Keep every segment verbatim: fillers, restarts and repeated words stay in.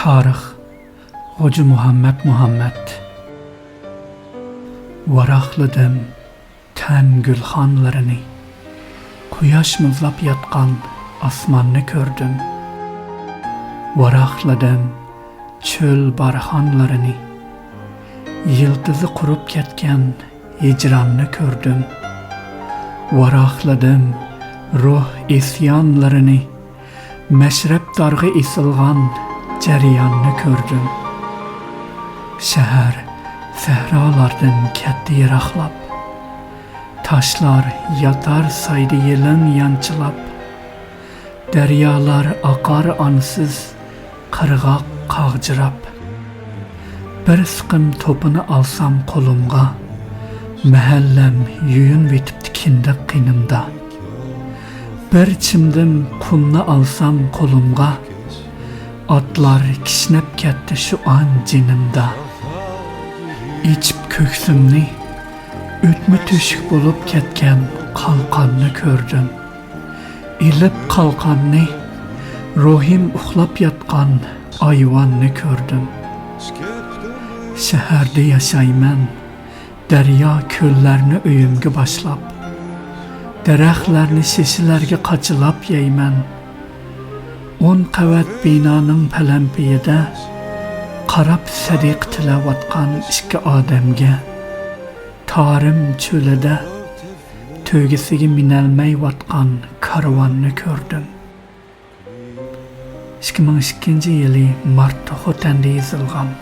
تارىخ، غوجا مۇھەممەد مۇھەممەد. ۋاراقلىدىم تەن گۈلخانلىرىنى، قۇياش مۇزلاپ ياتقان ئاسماننى كۆردۈم. ۋاراقلىدىم چۆل بارخانلىرىنى، يىلتىزى قۇرۇپ كەتكەن ھىجراننى كۆردۈم. ۋاراقلىدىم روھ ئىسيانلىرىنى، مەشرەپ دارغا ئېسىلغان جەرياننى كۆردۈم. شەھەر سەھرالاردىن كەتتى يىراقلاپ، تاشلار ياتار سايدا يېلىڭ يانچىلاپ، دەريالار ئاقار ئانىسىز، قىرغاق قاغجىراپ. بىر سىقىم توپىنى ئالسام قولۇمغا، مەھەللەم يۇيۇنۇۋېتىپتۇ كىندىك قېنىمدا. بىر چىمدىم قۇمنى ئالسام قولۇمغا، ئاتلار كىشنەپ كەتتى شۇ ئان جېنىمدا. ئېچىپ كۆكسۈمنى، ئۆتمە تۆشۈك بولۇپ كەتكەن قالقاننى كۆردۈم. ئېلىپ قالقاننى، روھىم ئۇخلاپ ياتقان ئايۋاننى كۆردۈم. شەھەردە ياشايمەن، دەريا كۆللەرنى ئۆيۈمگە باشلاپ، دەرەخلەرنى شېشىلەرگە قاچىلاپ يەيمەن. ئون قەۋەت بىنانىڭ پەلەمپىيىدە قاراپ سەدىقە تىلەۋاتقان ئىككى ئادەمگە، تارىم چۆلىدە تۆگىسىگە مىنەلمەيۋاتقان كارۋاننى كۆردۈم. ئىككى مىڭ ئىككىنچى يىلى مارتتا خوتەندە يېزىلغان.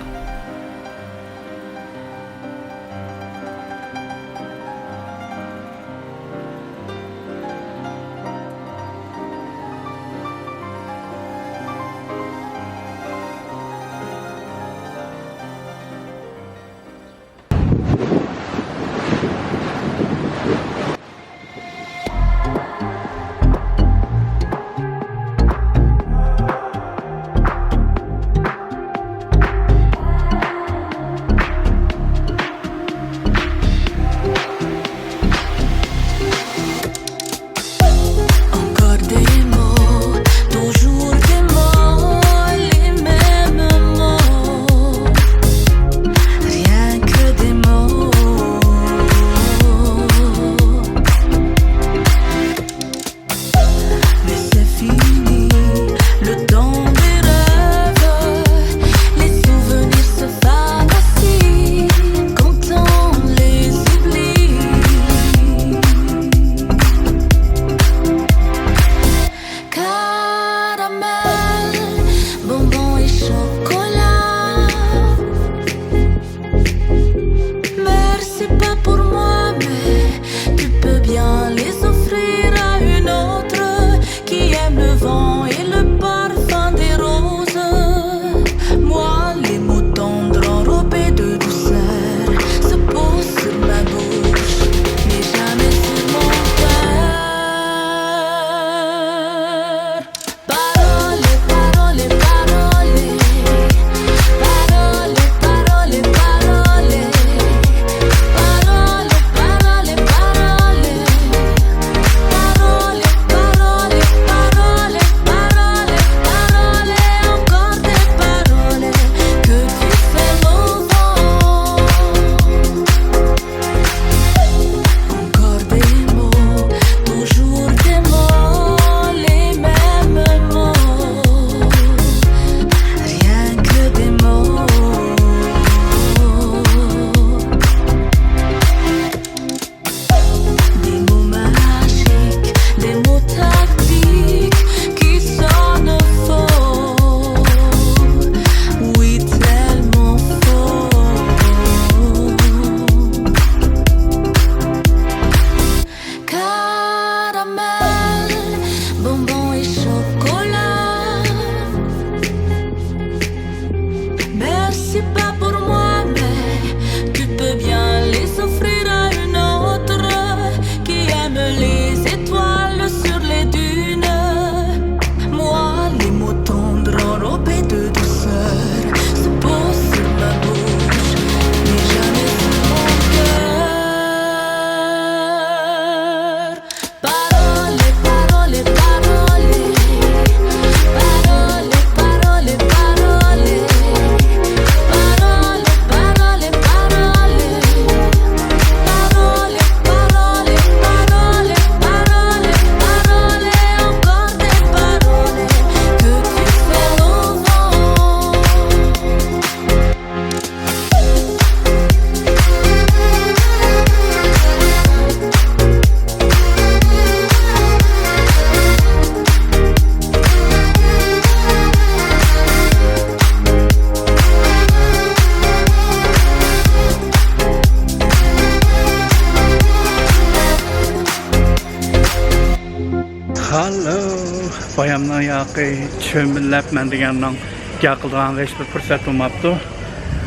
بايامنىڭ ياقى چۆمۈلەپ مەن دېگەننىڭ گەپ قىلىدىغان ھېچ بىر پۇرسەت بولماپتۇ.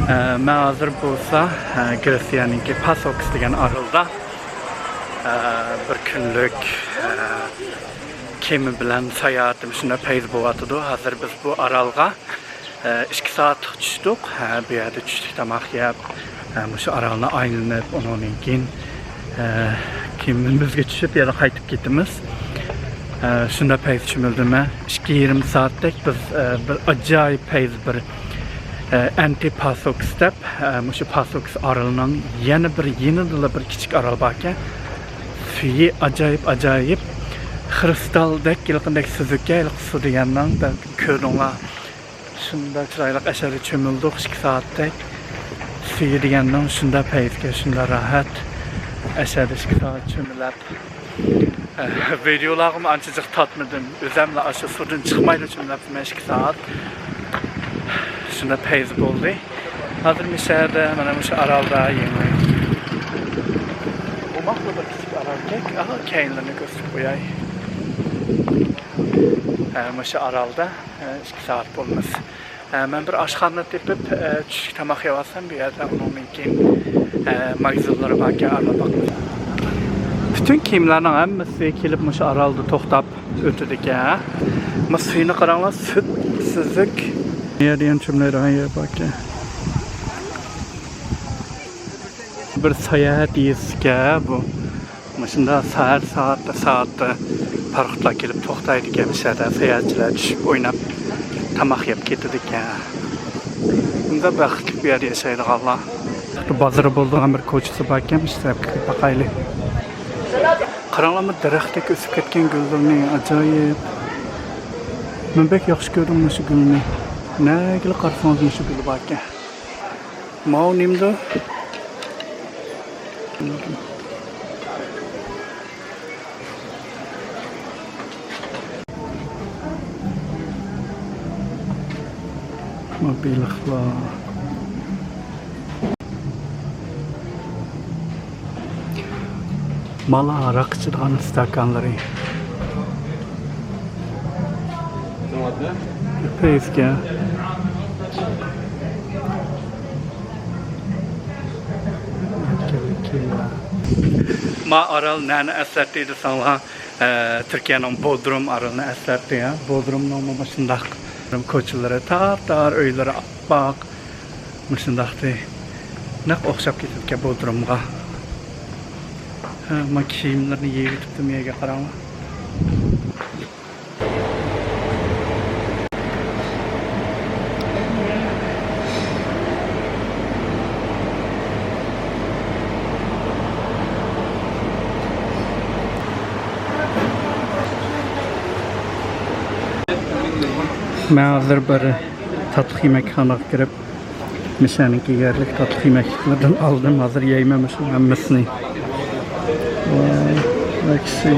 ئە، مەن ھازىر بولسا، ئە، گرېتسىيەنىڭكى پاسوكس دېگەن ئارىلىدا، ئە، بىر كۈنلۈك، ئە، كېمە بىلەن ساياھىتىم شۇنداق پەيز بولۇۋاتىدۇ. ھازىر بىز بۇ ئارالغا ئە، ئىككى سائەتلىك چۈشتۇق. ھە، بۇ يەردە چۈشلۈك تاماق يەپ، ھە، مۇشۇ ئارالنى ئايلىنىپ، ئۇنىڭدىن كېيىن، ئە، كېمىمىزگە چۈشۈپ، يەنە قايتىپ كېتىمىز. ئە، شۇنداق پەيز چۆمۈلدىم مەن. ئىككى يېرىم سائەتتەك بىز، ئە، بىر ئاجايىپ پەيز، بىر، ئە، ئەنتى پاسوكس دەپ، ئە، مۇشۇ پاسوكس ئارىلىنىڭ يەنە بىر يېنىدىلا بىر كىچىك ئارال باركەن. سۈيى ئاجايىپ، ئاجايىپ. خرۇستالدەك، ھېلىقىدەك سۈزۈككەن، ھېلىقى سۇ دېگەننىڭ بەلكىم كۆردۈڭلار. شۇنداق چىرايلىق ئەشەدە چۆمۈلدۇق ئىككى سائەتتەك. سۈيى دېگەننىڭ شۇنداق پەيزكەن، شۇنداق راھەت. ئەشەدە ئىككى سائەت چۆمۈلۈپ. ئە، ۋىدېئولارغىمۇ ئانچە جىق تارتمىدىم. ئۆزۈملا ئاشۇ سۇدىن چىقمايلا چۆمۈلۈپتىمەن ئىككى سائەت. شۇنداق پەيز بولدى. ھازىر مۇشۇ يەردە، مانا مۇشۇ ئارالدا يېڭى. ئوماقلا بىر كىچىك ئارالكەن. ئاھ، كەينىلىرىنى كۆرسىتىپ قوياي. ئە، مۇشۇ ئارالدا، ئە، ئىككى سائەت بولماس. ئە، مەن بىر ئاشخانا تېپىپ، ئە، چۈشلۈك تاماق يەۋالسام، بۇ يەردە ئۇنىڭدىن كېيىن، ئە، ماگىزىنلىرى باركەن، ئارىلاپ باقىمىز. پۈتۈن كېمىلەرنىڭ ھەممىسى كېلىپ مۇشۇ ئارالدا توختاپ ئۆتىدىكەن. ما سۈيىنى قاراڭلار، سۈت، سۈزۈك. بۇ يەردە يەنە چۆمۈلەيدىغان يەر باركەن. بىر ساياھەت يېزىسىكەن بۇ. مۇشۇنداق سەھەر سائەتتە، سائەتتە پاراخوتلار كېلىپ توختايدىكەن، مۇشۇ يەردە ساياھەتچىلەر چۈشۈپ ئويناپ، تاماق يەپ كېتىدىكەن. بۇنداق بەختلىك بۇ يەردە ياشايدىغانلار. بازىرى بولىدىغان بىر كوچىسى باركەن، مۇشۇ تەرەپكە كىرىپ باقايلى. قاراڭلارمۇ دەرەختەك ئۆسۈپ كەتكەن گۈللىرىنى، ئاجايىپ. مەن بەك ياخشى كۆردۈم مۇشۇ گۈلنى. نەگىلا قارىسىڭىز مۇشۇ گۈل باركەن. ماۋۇ نېمىدۇ؟ ما بېلىقلار. مانا ھاراق ئىچىدىغان ئىستاكانلىرى. پەيزكەن. ما ئارال نەنى ئەسلەتتى دېسەڭلار، ئە، تۈركىيەنىڭ بودروم ئارىلىنى ئەسلەتتى، ھە. بودرومنىڭمۇ مۇشۇنداق كوچىلىرى تار-تار، ئۆيلىرى ئاپئاق. مۇشۇنداقتى. نەق ئوخشاپ كېتىدىكەن بودرومغا. ھە، ما كىيىملىرىنى يېيىۋېتىپتۇ، مېگە قاراڭلار. مەن ھازىر بىر تاتلىق يېمەكخانىغا كىرىپ، مىشەنىڭكى يەرلىك تاتلىق يېمەكلىكلىرىدىن ئالدىم. ھازىر يەيمەن مۇشۇ ھەممىسىنى. ۋاي، ۋاي كىشى.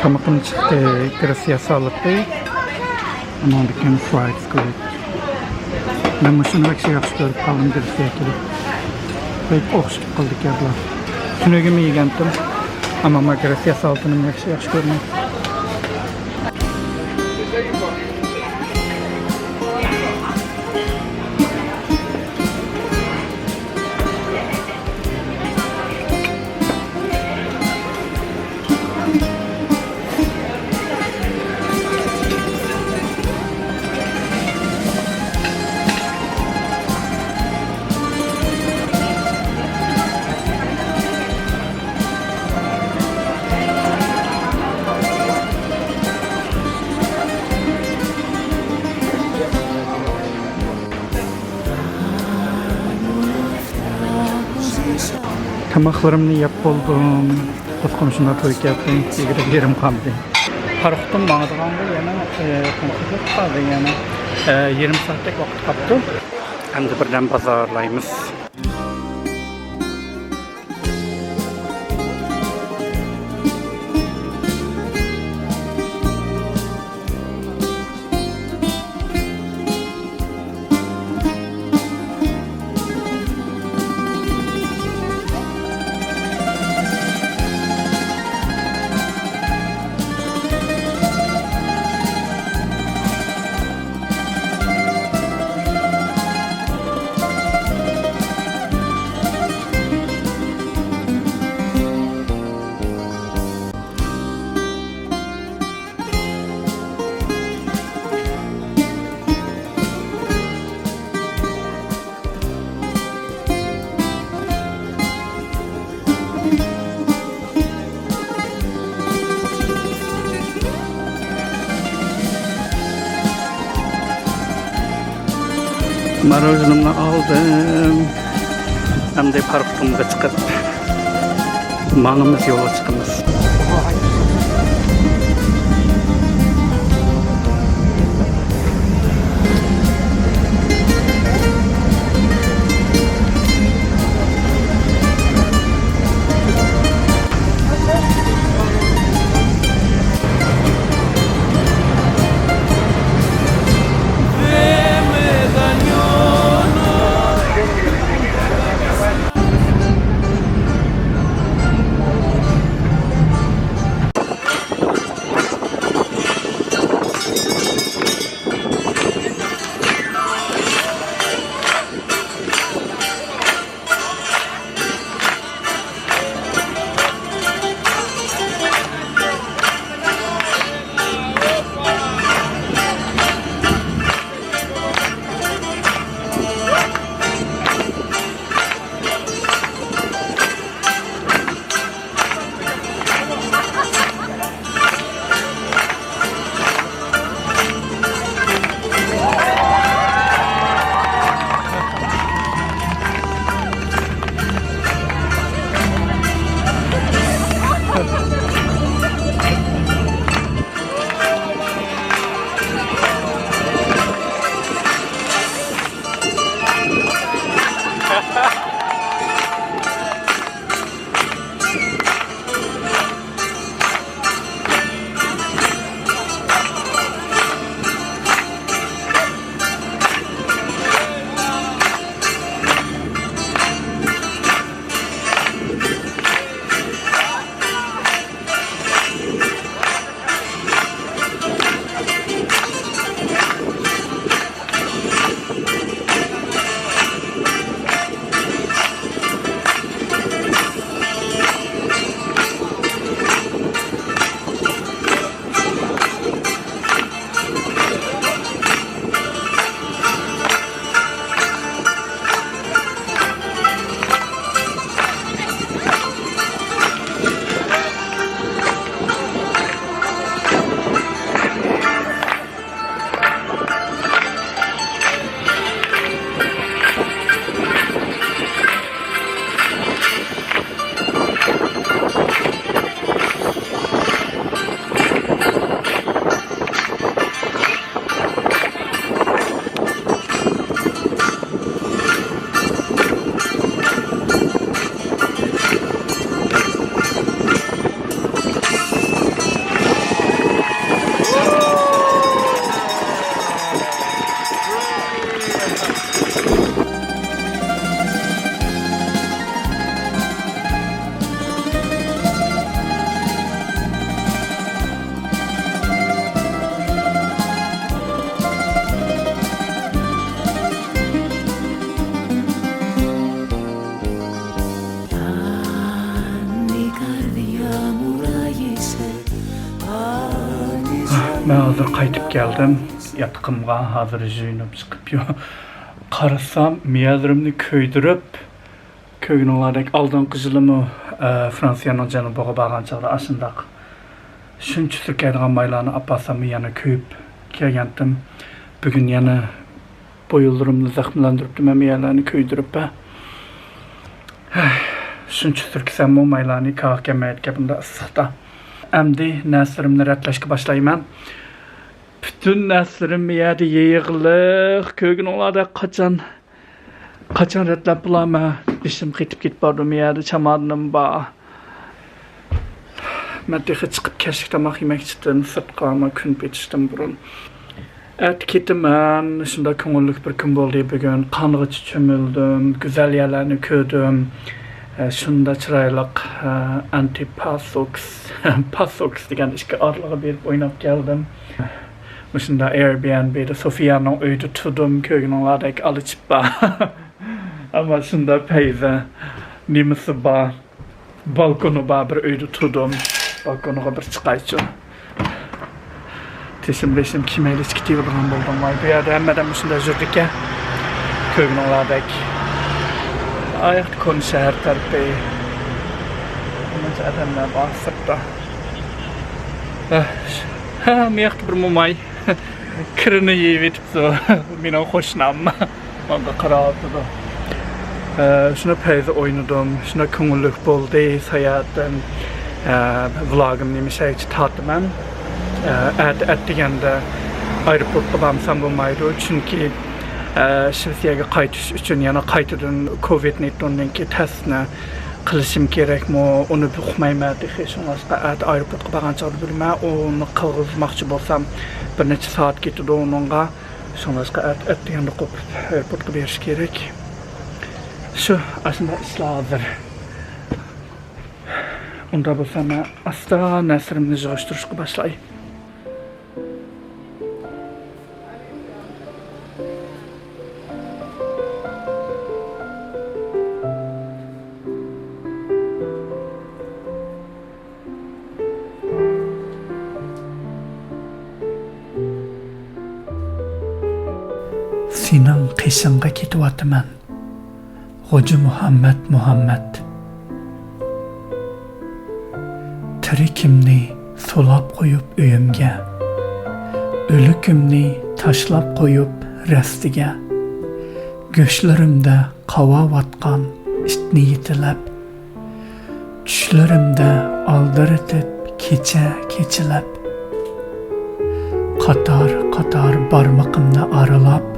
تامىقىم چىقتى، گرېتسىيە سالىتى. ئۇنىڭدىن كېيىن فرايد سكۋىد. مەن مۇشۇنى بەك ياخشى كۆرۈپ قالدىم گرېتسىيەگە كېلىپ. بەك ئوخشىشىپ قالدىكەن بۇلار. تۈنۈگۈنمۇ يېگەنتىم. ئەمما مەن گرېتسىيە سالىتىنىمۇ ياخشى، ياخشى كۆرىمەن. تاماقلىرىمنى يەپ بولدۇم. قۇسقۇم شۇنداق تويۇپ كەتتىم. يېگۈدەك يېرىم قالمىدى. پاراخوتۇم ماڭىدىغانغا يەنە، ئە، قانچە ۋاقىت قالدى يەنە؟ ئە، يېرىم سائەتتەك ۋاقىت قاپتۇ. ئەمدى بىردەم بازارلايمىز. ماروژنىمنى ئالدىم. ئەمدى پاراخوتىمىزغا چىقىپ، ماڭىمىز، يولغا چىقىمىز. مەن ھازىر قايتىپ كەلدىم ياتىقىمغا. ھازىر يۇيۇنۇپ چىقىپ يو-، قارىسام، مىيەلىرىمنى كۆيدۈرۈپ، كۆرگىنىڭلاردەك ئالدىنقى يىلىمۇ، ئە، فرانسىيەنىڭ جەنۇبىغا بارغان چاغدا ئاشۇنداق شۇنچە سۈركەيدىغان مايلارنى ئاپارساممۇ يەنە كۆيۈپ كەلگەنتىم. بۈگۈن يەنە بويۇنلىرىمنى زەخىملەندۈرۈپتىمەن، مىيەلەرنى كۆيدۈرۈپ. ھەي، شۇنچە سۈركىسەممۇ مايلارنى كاغا كەلمەيدىكەن بۇنداق ئىسسىقتا. ئەمدى نەرسىلىرىمنى رەتلەشكە باشلايمەن. پۈتۈن نەرسىلىرىم بۇ يەردە يىغلىق. كۆرگىنىڭلاردەك قاچان، قاچان رەتلەپ بولارمەن؟ بېشىم قېتىپ كېتىپ بارىدۇ. بۇ يەردە چامادىنىم بار. مەن تېخى چىقىپ كەچلىك تاماق يېمەكچىدىم، سىرتقا ئەمما كۈن پېتىشتىن بۇرۇن. ئەتە كېتىمەن، شۇنداق كۆڭۈللۈك بىر كۈن بولدى بۈگۈن. قانغىچە چۆمۈلدۈم، گۈزەل يەرلەرنى كۆردۈم. ئە، شۇنداق چىرايلىق، ئە، ئەنتى پاسوكس، پاسوكس دېگەن ئىككى ئارىلىغا بېرىپ ئويناپ كەلدىم. مۇشۇنداق ئېيربىئەنبىدا سوفىيانىڭ ئۆيىدە تۇردۇم، كۆرگىنىڭلاردەك ئالا چىپپا. ئەمما شۇنداق پەيزى نېمىسى بار. بالكونى بار بىر ئۆيدە تۇردۇم. بالكونىغا بىر چىقايچۇ. تېشىم بېشىم كىيمەيلى كېتىۋېرىدىغان بولدۇم. ۋاي، بۇ يەردە ھەممە ئادەم مۇشۇنداق يۈرىدىكەن. كۆرگىنىڭلاردەك. ئاياقتا كونا شەھەر تەرىپى. نەچچە ئادەملەر بار سىرتتا. ھە، ھە، مۇ ياقتا بىر موماي. كىرىنى يېيىۋېتىپتۇ. مېنىڭ قوشنام ماڭا قاراۋاتىدۇ. ئە، شۇنى پەيزى ئوينىدىم. شۇنى كۆڭۈللۈك بولدى ساياھەتتىن. ئە، ۋلوگىمنى مۇشەگىچە تارتىمەن. ئە، ئەتە ئەتىگەندە ئايروپورتقا بارمىسام بولمايدۇ. چۈنكى، ئە، شىۋېتسىيەگە قايتىش ئۈچۈن يەنە قايتىدىن كوۋىد نەينتىندىن كېيىن تەستنى قىلىشىم كېرەكمۇ، ئۇنى ئۇقمايمەن تېخى. شۇڭلاشقا ئەتە ئايروپورتقا بارغان چاغدا بىلىمەن، ئۇنى قىلغۇزماقچى بولسام بىر نەچچە سائەت كېتىدۇ ئۇنىڭغا. شۇڭلاشقا ئەت-، ئەتىگەندە قوپۇپ ئايروپورتقا بېرىش كېرەك. شۇ، ئاشۇنداق ئىشلار ھازىر. ئۇنداق بولسا مەن ئاستا نەرسىلىرىمنى يىغىشتۇرۇشقا باشلاي. سېنىڭ قېشىڭغا كېتىۋاتىمەن. غوجا مۇھەممەت مۇھەممەت. تىرىكىمنى سولاپ قويۇپ ئۆيۈمگە، ئۆلۈكۈمنى تاشلاپ قويۇپ رەستىگە، گۆشلىرىمدە قاۋاۋاتقان ئىتنى يېتىلەپ، چۈشلىرىمدە ئالدىرىتىپ كېچە كېچىلەپ، قاتار قاتار بارمىقىمنى ئارىلاپ،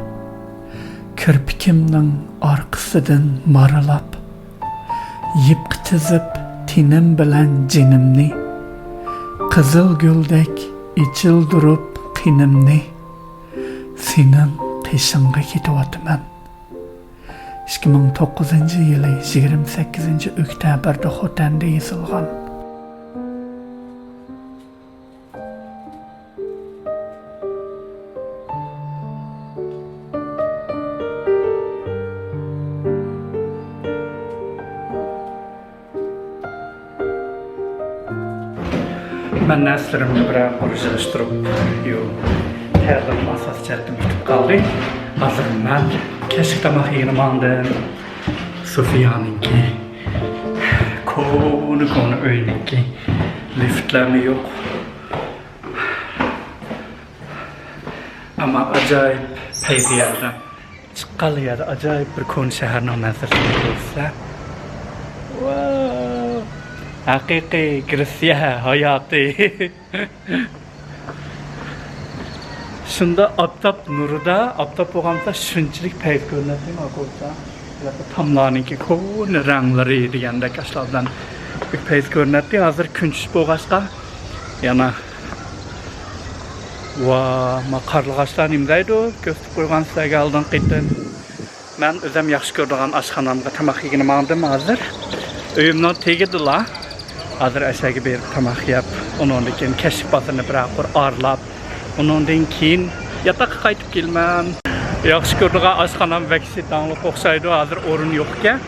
كىرپىكىمنىڭ ئارقىسىدىن مارىلاپ، يىپقا تىزىپ تېنىم بىلەن جېنىمنى، قىزىل گۈلدەك ئېچىلدۇرۇپ قېنىمنى، سېنىڭ قېشىڭغا كېتىۋاتىمەن. ئىككى مىڭ توققۇزىنچى يىلى يىگىرمە سەككىزىنچى ئۆكتەبىردە خوتەندە يېزىلغان. مەن نەرسىلىرىمنى بىرەر قۇر يىغىشتۇرۇپ، يو، تەييارلىقىم ئاساسىي جەھەتتىن پۈتۈپ قالدى. ھازىر مەن كەچلىك تاماق يېگىلى ماڭدىم. سوفىيانىڭكى كونا، كونا ئۆيىنىڭكى لىفتلارمۇ يوق. ئەمما ئاجايىپ پەيزى يەردە. چىققانلا يەردە ئاجايىپ بىر كونا شەھەرنىڭ مەنزىرىسىنى كۆرىسىلەر. ۋاو! ھەقىقىي گرېتسىيە ھاياتى. شۇنداق ئاپتاپ نۇرىدا، ئاپتاپ بولغاندا شۇنچىلىك پەيزى كۆرۈنەتتى، ماڭا قارىسا. تاملارنىڭكى كونا رەڭلىرى دېگەندەك ئاشۇلار بىلەن بەك پەيزى كۆرۈنەتتى. ھازىر كۈن چۈش بولغاچقا يەنە، ۋا، ما قارلىغاچلار نېمە دەيدۇ؟ كۆرسىتىپ قويغان سىلەرگە ئالدىنقى قېتىم. مەن ئۆزۈم ياخشى كۆرىدىغان ئاشخانامغا تاماق يېگىلى ماڭدىم ھازىر. ئۆيۈمنىڭ تېگىدىلا. ھازىر ئەشەگە بېرىپ تاماق يەپ، ئۇنىڭدىن كېيىن كەچلىك بازىرىنى بىرەر قۇر ئارىلاپ، ئۇنىڭدىن كېيىن ياتاققا قايتىپ كېلىمەن. ياخشى كۆرىدىغان ئاشخانام ۋەكسى داڭلىق ئوخشايدۇ، ھازىر ئورۇن يوقكەن.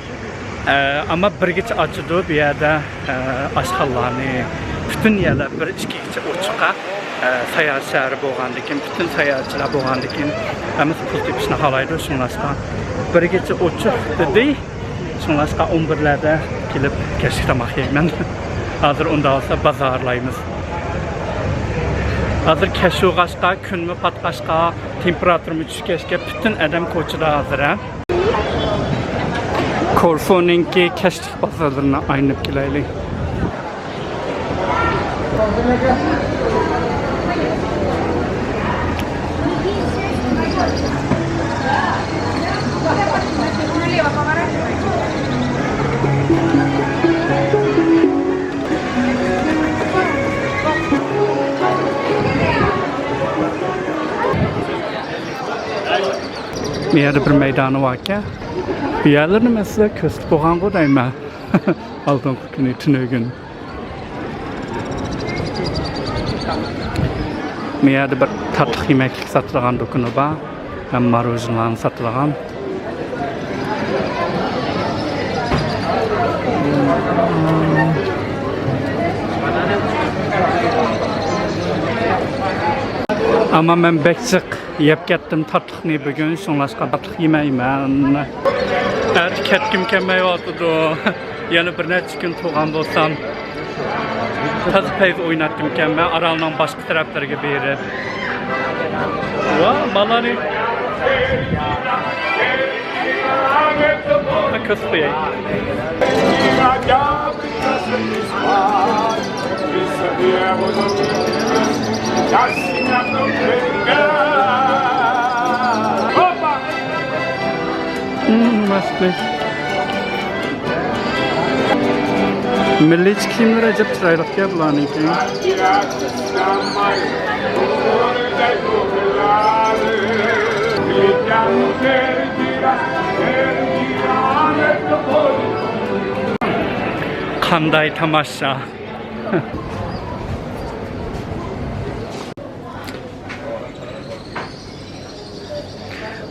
ئە، ئەمما بىرگىچە ئاچىدۇ بۇ يەردە، ئە، ئاشخانىلارنى. پۈتۈن يەرلەر بىر ئىككىگىچە ئوچۇققا، ئە، ساياھەت شەھىرى بولغاندىكىن، پۈتۈن ساياھەتچىلەر بولغاندىكىن، ھەممىسى پۇل تېپىشنى خالايدۇ. شۇڭلاشقا بىرگىچە ئوچۇق دېدى. شۇڭلاشقا ئون بىرلەردە كېلىپ كەچلىك تاماق يەيمەن. ھازىر ئۇنداق بولسا بازارلايمىز. ھازىر كەچ بولغاچقا، كۈنمۇ پاتقاچقا، تېمپېراتۇرىمۇ چۈشكەچكە پۈتۈن ئادەم كوچىدا ھازىر، ھە. كورفۇنىڭكى كەچلىك بازارلىرىنى ئايلىنىپ كېلەيلى. بۇ يەردە بىر مەيدانى باركەن. بۇ يەرلىرىنى مەن سىزگە كۆرسىتىپ بولغانغۇ دەيمەن. ئالدىنقى كۈنى تۈنۈگۈن. بۇ يەردە بىر تاتلىق يېمەكلىك ساتىدىغان دۇكىنى بار. ھەم ماروژنىلارنى ساتىدىغان. ئەمما مەن بەك جىق يەپ كەتتىم تاتلىقنى بۈگۈن، شۇڭلاشقا تاتلىق يېمەيمەن. ئەتە كەتكۈم كەلمەيۋاتىدۇ. يەنە بىر نەچچە كۈن تۇرغان بولسام، تازا پەيزى ئويناتتىمكەن مەن ئارالنىڭ باشقا تەرەپلىرىگە بېرىپ. ۋا، بالىنى كۆرسىتىپ قوياي. مىللىيچە كىيىملىرى ئەجەب چىرايلىقكەن بۇلارنىڭكى. قانداي تاماشا.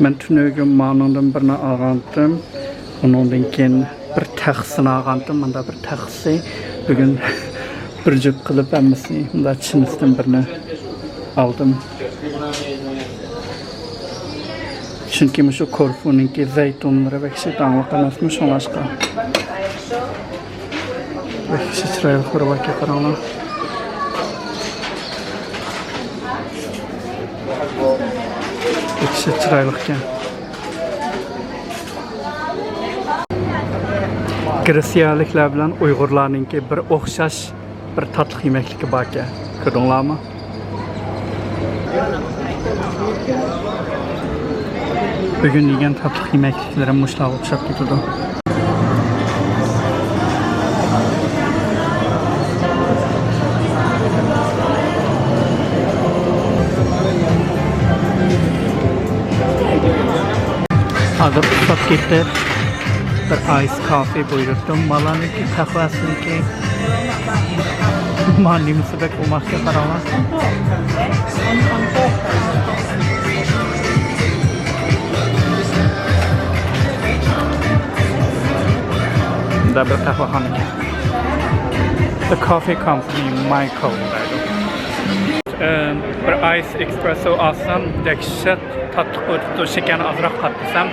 مەن تۈنۈگۈن مانىڭدىن بىرنى ئالغانتىم. ئۇنىڭدىن كېيىن بىر تەخسىنى ئالغانتىم. مۇندا بىر تەخسى. بۈگۈن بىر جۈپ قىلىپ ھەممىسىنى، مۇندا چىنىسىدىن بىرنى ئالدىم. چۈنكى مۇشۇ كورفۇنىڭكى زەيتۇنلىرى بەك داڭلىق ئەمەسمۇ، شۇڭلاشقا. بەك چىرايلىق بىر ۋاكىي، قاراڭلار. بەك چىرايلىقكەن. گرېتسىيەلىكلەر بىلەن ئۇيغۇرلارنىڭكى بىر ئوخشاش بىر تاتلىق يېمەكلىكى باركەن. كۆردۈڭلارمۇ؟ بۈگۈن يېگەن تاتلىق يېمەكلىكلىرىم مۇشۇلارغا ئوخشاپ كېتىدۇ. ھازىر ئۇسساپ كېتىپ، بىر ئايس كافې بۇيرۇتتۇم. مالانىڭكى قەھۋەسىنىڭكى ما نېمىسى بەك ئوماقكەن، قاراڭلار. بۇندا بىر قەھۋەخانا ئىكەن. The Coffee Company Michael دەيدۇ. ئىم، بىر ئايس ئېكسپرېسسو ئالسام، دەھشەت تاتلىق بولۇپتۇ، شېكەرنى ئازراق قاتتىسام.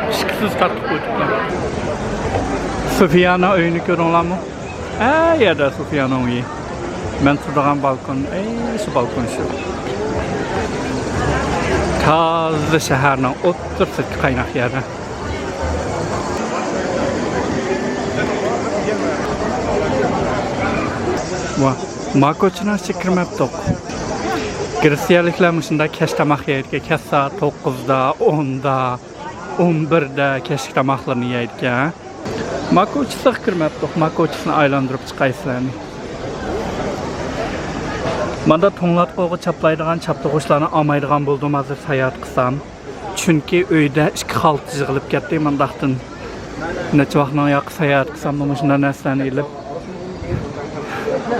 ئىككىسىز تاتلىق بولۇپتۇ. سوفىيانىڭ ئۆيىنى كۆردۈڭلارمۇ؟ ئە، يەردە سوفىيانىڭ ئۆيى. مەن تۇرىدىغان بالكون، ئەي، شۇ بالكون شۇ. تازا شەھەرنىڭ ئوتتۇرىسىدىكى قايناق يەردە. ۋا، ما كوچىنىڭ ئىچىگە كىرمەپتۇق. گرېتسىيەلىكلەر مۇشۇنداق كەچ تاماق يەيدىكەن، كەچ سائەت توققۇزدا، ئوندا، ئون بىردە كەچلىك تاماقلىرىنى يەيدىكەن. ما كوچىسىغا كىرمەپتۇق، ما كوچىسىنى ئايلاندۇرۇپ چىقاي سىلەرنى. ماندا توڭلاتقۇغا چاپلايدىغان چاپلىغۇچلارنى ئالمايدىغان بولدۇم ھازىر ساياھەت قىلسام. چۈنكى ئۆيدە ئىككى خالتا يىغىلىپ كەتتى، مانداقتىن نەچچە ۋاقىتنىڭ ياقى ساياھەت قىلساممۇ مۇشۇنداق نەرسىلەرنى ئېلىپ،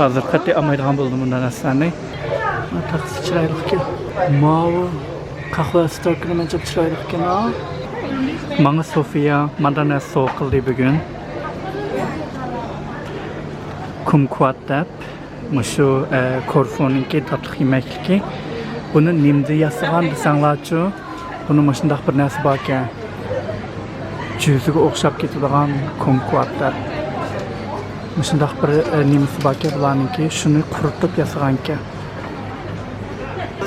ھازىر قەتئىي ئالمايدىغان بولدۇم بۇنداق نەرسىلەرنى. تاخسا چىرايلىقكەن. ماۋۇ قەھۋە ستاكىنى مەنچە چىرايلىقكەن ھا. ماڭا سوفىيا مانداق نەرسە سوۋغا قىلدى بۈگۈن. كۇمكۇۋات دەپ. مۇشۇ، ئە، كورفۇنىڭكى تاتلىق يېمەكلىكى. بۇنى نېمىدە ياسىغان دېسەڭلارچۇ؟ بۇنى مۇشۇنداق بىر نەرسە باركەن. جۈزىگە ئوخشاپ كېتىدىغان كۇمكۇۋات دەپ. مۇشۇنداق بىر، ئە، نېمىسى باركەن بۇلارنىڭكى. شۇنى قۇرۇتۇپ ياسىغانكەن.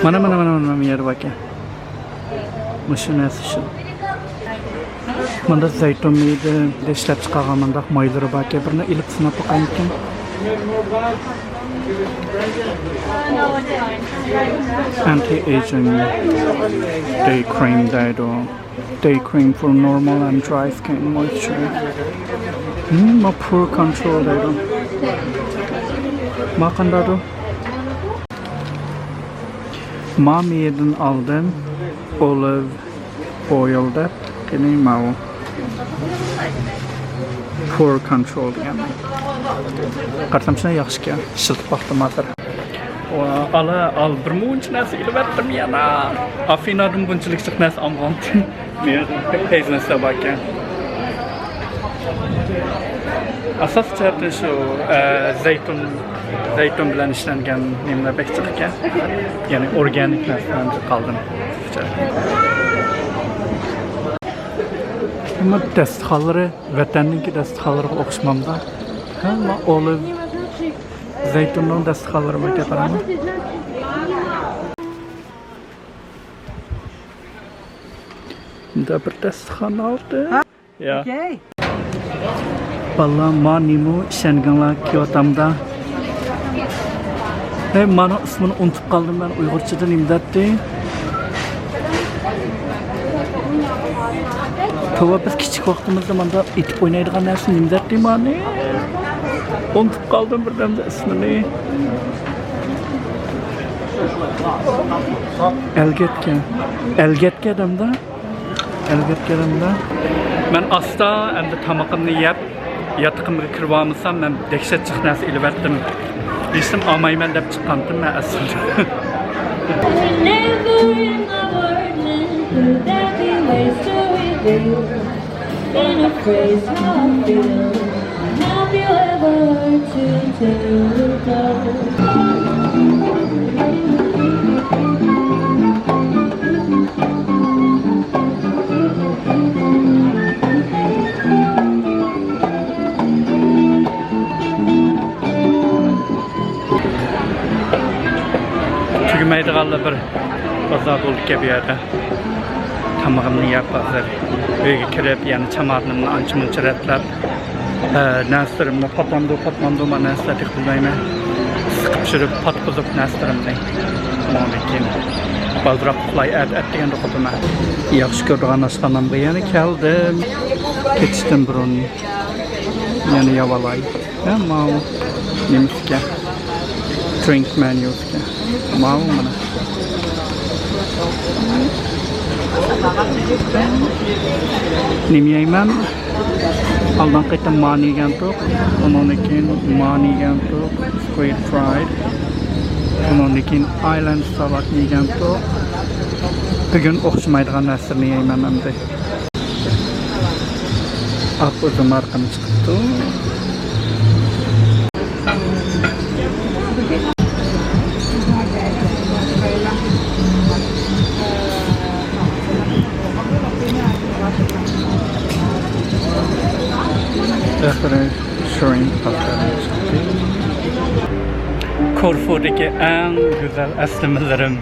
مانا، مانا، مانا، مانا، بۇ يەردە باركەن. مۇشۇ نەرسە شۇ. مۇندا زەيتۇن مېيىدە ئىشلەپ چىقارغان مۇنداق مايلىرى باركەن، بىرنى ئېلىپ سىناپ باقايمىكىن. Anti-aging day cream دەيدۇ. Day cream for normal and dry skin moisture. Hmm, ما pore control دەيدۇ. ما قانداقدۇ؟ ما مېيىدىن ئالدىم، olive oil دەپ، يەنى ماۋۇ pore control دېگەن. قارىسام شۇنداق ياخشىكەن، ئىشلىتىپ باقتىم ھازىر. ۋا، ئالا، ئال، بىر مۇنچە نەرسە ئېلىۋەتتىم يەنە. ئافىنادىن بۇنچىلىك جىق نەرسە ئالمىغانتىم. مېنىڭ بەك پەيزىنىسلەر باركەن. ئاساسلىق جەھەتتىن شۇ، ئە، زەيتۇن، زەيتۇن بىلەن ئىشلەنگەن نېمىلەر بەك جىق ئىكەن. يەنى ئورگانىك نەرسىلەرنى قالدىم. ئەمما داستىخانلىرى ۋەتەننىڭكى داستىخانلىرىغا ئوخشىمامدا؟ ھەممە ئولىۋ، زەيتۇننىڭ داستىخانلىرى باركەن، قاراڭلار. مۇندا بىر داستىخان ئالدى. ھە؟ يا. ئوكەي. بالىلار، ما نېمە ئىشەنگەڭلار كىيوتامدا. ھەي، مانا ئىسمىنى ئۇنتۇپ قالدىم مەن، ئۇيغۇرچىدا نېمە دەتتى؟ توۋا، بىز كىچىك ۋاقتىمىزدا ماندا ئېتىپ ئوينايدىغان نەرسە نېمە دەتتى مانى؟ ئۇنتۇپ قالدىم بىردەمدە ئىسمىنى. ئەلگەتكە. ئەلگەتكە دەمدە. ئەلگەتكە دەمدە. مەن ئاستا ئەمدى تامىقىمنى يەپ، ياتىقىمغا كىرىۋالمىسام، مەن دەھشەت جىق نەرسە ئېلىۋەتتىم. ھېچنېمە ئالمايمەن دەپ چىققانتىم مەن ئەسلىدە. Never in my world could that be ways to reveal in a phrase how I feel. Have you ever to tell the dark? تۈگىمەيدىغانلا بىر بازار بولدىكەن بۇ يەردە. تامىقىمنى يەپ، ھازىر ئۆيگە كىرىپ، يەنە چامادىنىمنى ئانچە-مۇنچە رەتلەپ، ئە، نەرسىلىرىمنى پاتامدۇ، پاتمامدۇ، مانا نەرسىلەر تېخى بىلمەيمەن. سىقىپ چۈشۈرۈپ، پاتقۇزۇپ نەرسىلىرىمنى. ئۇنىڭدىن كېيىن بالدۇراق ئۇخلاي، ئەتە، ئەتىگەندە قوپىمەن. ياخشى كۆرىدىغان ئاشخانامغا يەنە كەلدىم. كېتىشتىن بۇرۇن يەنە يەۋالاي. ھە، ماۋۇ نېمىسىكەن؟ Drink menuسىكەن. ماۋۇ مانا. نېمە يەيمەن؟ ئالدىنقى قېتىم مانى يېگەنتۇق. ئۇنىڭدىن كېيىن مانى يېگەنتۇق. Squid fried. ئۇنىڭدىن كېيىن island salad يېگەنتۇق. بۈگۈن ئوخشىمايدىغان نەرسىلەرنى يەيمەن ئەمدى. ئاپا ئۆزى مارقىنى چىقىپتۇ. ئاخىرى شرىمپ پاستانى چىقتى. كورفۇدىكى ئەڭ گۈزەل ئەسلىمىلىرىم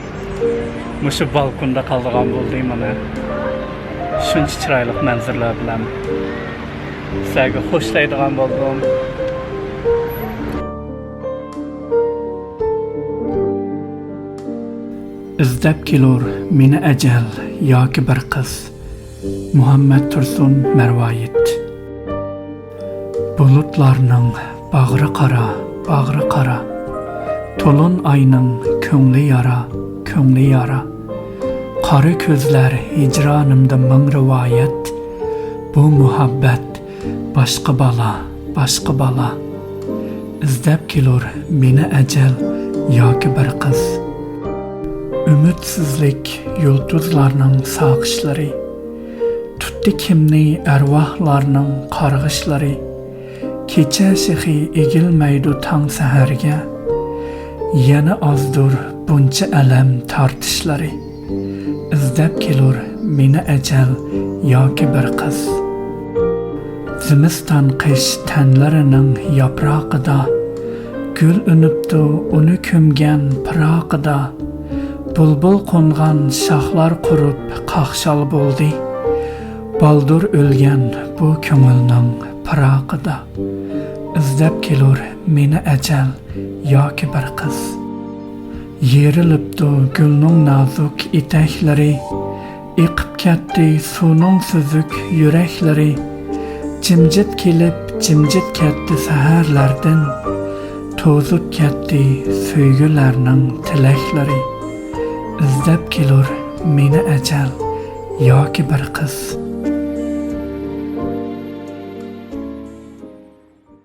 مۇشۇ بالكوندا قالىدىغان بولدى مانا. شۇنچە چىرايلىق مەنزىرىلەر بىلەن سىلەرگە خوشلايدىغان بولدۇم. ئىزدەپ كېلۇر مېنى ئەجەل ياكى بىر قىز. مۇھەممەد تۇرسۇن مەرۋايىت. بۇلۇتلارنىڭ باغرى قارا، باغرى قارا. تولۇن ئاينىڭ كۆڭلى يارا، كۆڭلى يارا. قارا كۆزلەر ھىجرانىمدا مىڭ رىۋايەت. بۇ مۇھەببەت باشقا بالا، باشقا بالا. ئىزدەپ كېلۇر مېنى ئەجەل ياكى بىر قىز. ئۈمىدسىزلىك يۇلتۇزلارنىڭ ساغىشلىرى. تۇتتى كىمنى ئەرۋاھلارنىڭ قارغىشلىرى. كېچە شېخى ئېگىلمەيدۇ تاڭ سەھەرگە. يەنە ئازدۇر بۇنچە ئەلەم تارتىشلىرى. ئىزدەپ كېلۇر مېنى ئەجەل ياكى بىر قىز. زىمىستان قىش تەنلىرىنىڭ ياپراقىدا، گۈل ئۈنۈپتۇ ئۇنى كۆمگەن پىراقىدا. بۇلبۇل قونغان شاخلار قۇرۇپ قاقشال بولدى. بالدۇر ئۆلگەن بۇ كۆڭۈلنىڭ پىراقىدا، ئىزدەپ كېلۇر مېنى ئەجەل ياكى بىر قىز. يېرىلىپتۇ گۈلنىڭ نازۇك ئېتەكلىرى، ئېقىپ كەتتى سۇنىڭ سۈزۈك يۈرەكلىرى. جىمجىت كېلىپ، جىمجىت كەتتى سەھەرلەردىن، توزۇپ كەتتى سۆيگۈلەرنىڭ تىلەكلىرى. ئىزدەپ كېلۇر مېنى ئەجەل ياكى بىر قىز.